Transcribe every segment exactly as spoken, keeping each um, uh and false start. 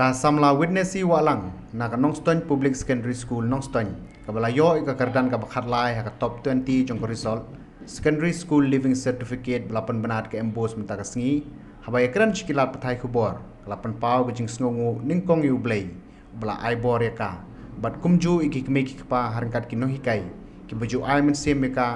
Ka samla Witness Wahlang na ka Nongstoiñ Public Secondary School Nongstoiñ, kaba la ïoh ïa ka kyrdan kaba khatlai ha ka top twenty jong ka result Secondary School Leaving Certificate ba la pynbna da ka MBOSE mynta ka sngi, haba ïakren sha ki lad pathai khubor, ka la pynpaw ka jingsngewnguh nyngkong ïa U Blei ba la ai bor ïa ka, bad kumjuh ïa ki kmie ki kpa ha ryngkat ki nonghikai kiba ju ai mynsiem ïa ka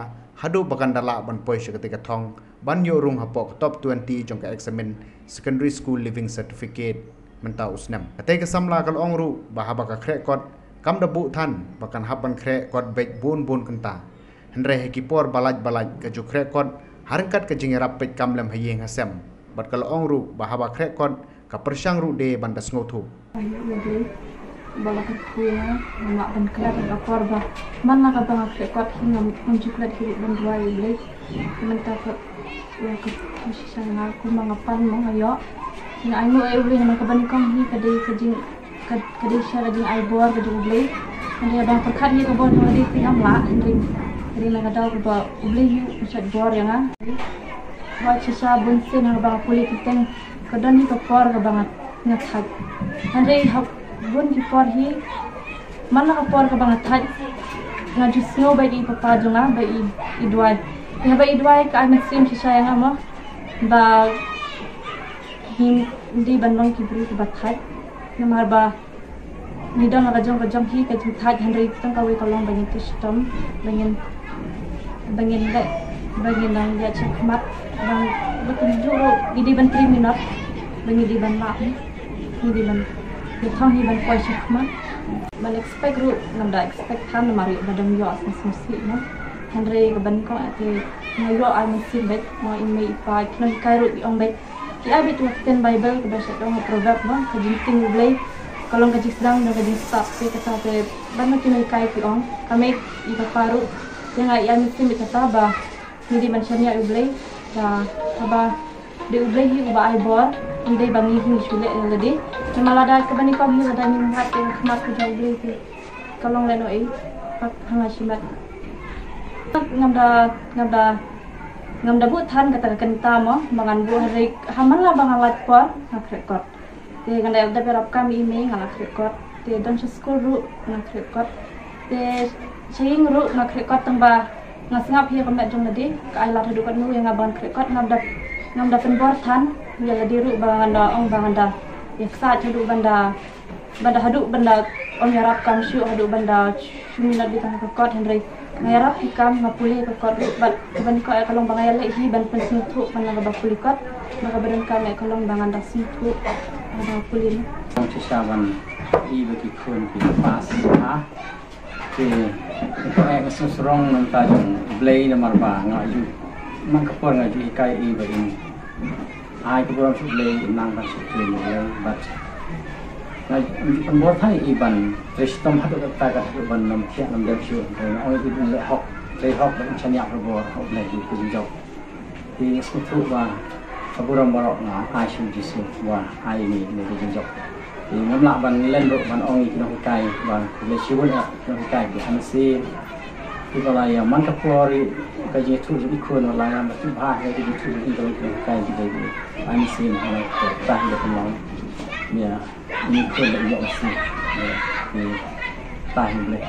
haduh ba kan da lah ban poi sha katei ka thong ban ïoh rung hapoh ka top twenty jong ka eksamin Secondary School Leaving Certificate mynta u snem. Katei ka samla ka la ong ruh ba haba ka khreh kot kam da buh than ba kan hap ban khreh kot beit bun bun kynta. Hynrei ha ki por ba lait ba lait ka ju khreh kot ha ryngkat ka jingïarap peit kam lem ha ïing ha sem. Bad ka la ong ruh ba haba khreh kot ka pyrshang ruh de ban da sngewthuh. Aïu lade ba la kyrkhu ïa nga, nga lah ban klet ha ka por ba man la kaba nga khreh kot hi ngam, ngam ju klet hi ruh ban duwai ïa U Blei. Mynta ka, ïa ka, ka shisha nga kumba nga pan mo nga ïoh. Nga ainguh ïa U Blei namar kaba nyngkong hi ka dei ka jing, ka, ka dei sha ka jingai bor ka jong U Blei. Hynrei haba nga pyrkhat ïa ka bor jong lade hi ngam lah, hynrei, hynrei na ka daw kaba U Blei hi u shait bor ïa nga. Hooid shisha bun sien haba nga pule kyrteng ka don hi ka por kaba nga, nga thait. Hynrei ha bun ki por hi, man la ka por kaba nga thait, nga ju sngew ba i papa jong nga ba i, i duwai. Te haba i duwai ka ai mynsiem shisha ïa nga mo ba ngim dei ban long ki briew kiba thait. Namar ba ngi don la ka jong ka jong hi ka jingthait, hynrei tang kawei ka long ba ngin trei shitom, ba ngin, ba ngin leh, ba ngin nang ïaid shakhmat, ba, ba kumjuh ruh ngi dei ban trei minot, ba ngi dei ban lah, ngi dei ban, ngi thong hi ban poi shakhmat. Ban expect ruh ngam da expect than namar ïa ba dang ïoh sngewsih mo. Hynrei kaba nyngkong te nga ïoh ai mynsiem beit, mo, i mei i pa, ki nonghikai ruh ki ong beit. Ki ai beit ïa ka ktien Baibl kaba shait ong ha Proverb mo, ka jingtieng U Blei ka long ka jingsdang bad ka jingstad. Te kata te ban ma ki nonghikai ki ong, ka mei i papa ruh, te nga ïa ai mynsiem beit kata ba ngi dei ban shaniah ïa U Blei, ba haba dei U Blei hi uba ai bor, ym dei ba ngi hi ngi shu leh ïa lade. Namar lada kaba nyngkong hi lada ngim lait ïa ka khmat ka jong U Blei te ka long lehnohei ha, ha nga shimet. Ngam da, ngam da, ngam da buh than kata ka kynta mo ba ngan buh, hynrei ha man la ba nga lait por nga khreh kot. Te ngan da dep ïarap kam ïa i mei nga la khreh kot. Te don sha skul ruh nga khreh kot. Te sha ïing ruh nga khreh kot, tang ba nga sngap hi ïa ka met jong lade, ka ai lad haduh katno ïa nga ba ngan khreh kot. Ngam da, ngam da pynbor than ïa lade ruh ba ngan da ong ba ngan da ïa ksat haduh ban da, ban da haduh ban da ong ïarap kam shuh, haduh ban da shu minot beit tang ha ka kot, hynrei nga ïarap hi kam, nga pule ha ka kot ruh. Bad kaba nyngkong ïa ka long ba nga ïaleh hi ban pynsngewthuh ban la kaba pule kot, bad kaba donkam ïa ka long ba ngan da sngewthuh ba nga pule. Ong shisha ban i ba ki khun ki pass ha. Te ko eh ka sngewsarong na ka bynta jong U Blei namar ba nga ju man ka por nga ju hikai i ba in ai ka burom sha U Blei, in nang ban sngewthuh ïa U Blei, bad nga ju pynbor than ïa i ban trei shitom haduh katta katta haduh ban ym thiah ym dem shuh. Nga ong i ban leh hok, trei hok bad in shaniah barabor ha U Blei ïa ka jingjop. Te nga sngewthuh ba ka burom baroh nga ai sha U Jisu ba ai ïa ngi ïa ka jingjop. Te ngam lah ban len ruh ban ong ïa ki nonghikai ba U Blei shu wan ïa ki nonghikai ki ai mynsiem. Te ba la ïa man ka por ïa ka jingïathuh jong i khun, ba la ïa man ka bha ïa ka jingïathuh jong i khun, ki nonghikai ki dei ki ai mynsiem ha ka por. Tang ïa ka long ïa i khun ba ïoh mynsiem. Ïa, ïa, tang ïa U Blei.